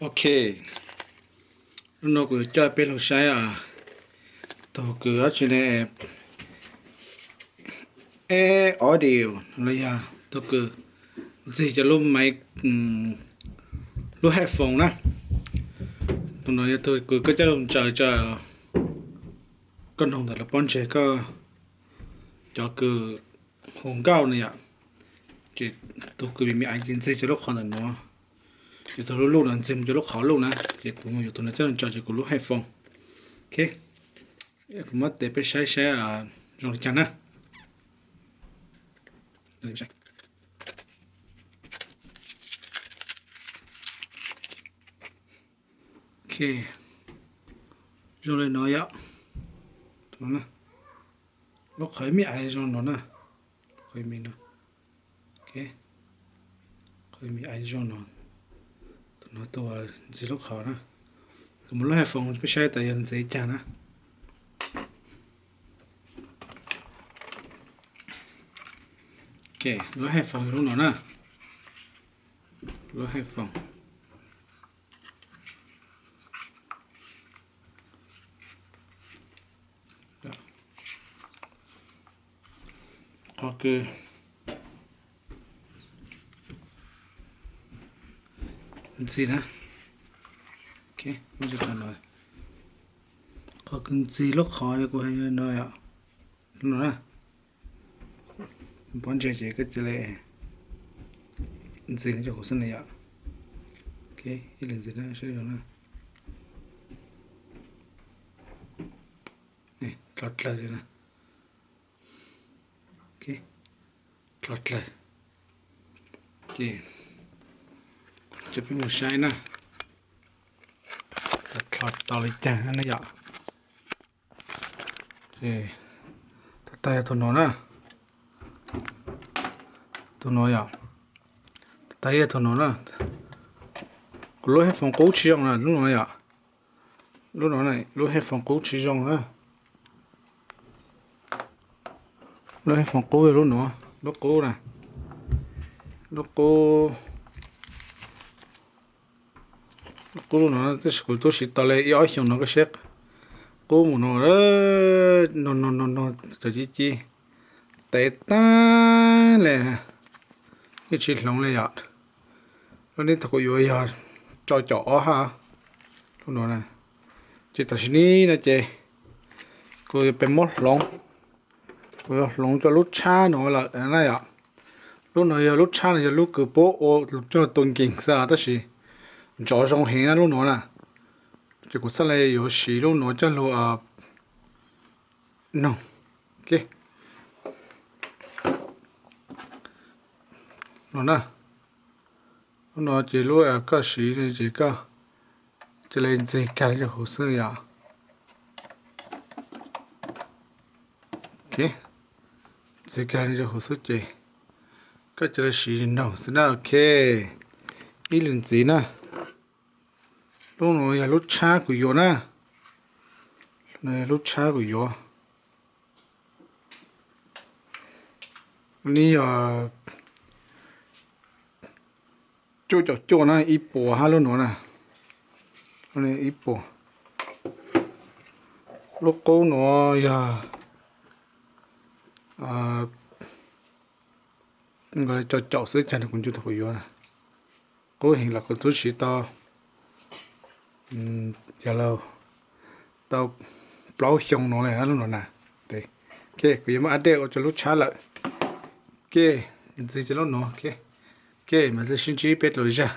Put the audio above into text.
Ok, hnub no kuv yuav coj peb los saib tug kws dab tsi ne, Air Audio los yog tug kws ntxig cov lub maiv, lub headphone na. Tug no yog tug kws koj coj lug ntsaws tso, koj noog ntawm lub pob ntseg koj cov kws hu nkauj na yom, ces tug kws me me aiv ces ntxig cov lub qhov ntawm nuav, ces tug lub luj no ntxig mus cov lub qhov luj na, ces kuv mus yuav tug no coj lug ntsaws ces kuv lub headphone. Ok, kuv muab tes peb saib saib zoo li cas na. Ok, zoo li no yom. Lub qhov me aiv zoo no na, qhov me no, qhov me aiv zoo no, tug no tug ntxig lub qhov na. Kuv muab lub headphone peb saib tas yog ntxig cas na. Ok, lub headphone yog lub no na, lub headphone. Qhov kws ntxig na, qhov kws ntxig lub qhov kuv hais no yom, lub no na. Pob ntseg ces koj cia li ntxig cov huv xwb na yom. Ok, ib leeg ntxig na, saib zoo na. Dlhov dlawg li na. Ok, dlhov dlawg. Ces coj peb mus saib na, dlhov tau li cas na yom. Tab tag yog tug no na, tug no yom, tab tag yog tug no na. Kuv lub headphone qub tsis zoo na lub no yom, lub no, lub headphone qub tsis zoo na. Lub headphone qub yog lub no, lub qub na, lub qub, lub qub lub no tab sis kuv twb siv tau li ib ob xyoos no koj saib, qub mus no, no no no no, cov ci ci tev tag li, yeej tsis hloov li yom. Lub neb tug kuv yuav yog rau caum ob hab, lub no na. Ces tam sim no ces kuv yuav pem muab hloov, kuv yuav hloov cov lub tshab no lawm na yom. Lub no yog lub tshab no yog lub kws puab ua coj tua nkees xwb tab sis ntsov zoo heev na lub no na. Ces kuv txhaj le yuav siv lub no coj lug noog. No na, lub no ces lub koj siv ces koj cia li ntxig kag li cov huv xwb yom. Ntxig kag li cov huv xwb ces koj cia li siv noog xwb na. Ok, ib leeg ntxiv na. Lub no yog lub tshab kuv yuav na, lub tshab kuv yuav. Neb yog cuaj caum cuaj na, ib puas hab lub nuav na, ib puas. Lub qub nuav yog caum caum xwb, caum kuv ncu tau kuv yuav. Qub heev los kuv twb siv tau yog tau plaub xyoo no lawm lub nuav na. Ok, kuv yuav muab update ua rau lub tshab lawm. Ok, ntxiv cov lub nuav. Ok, mam li sib ntsib peb dlhau zaj.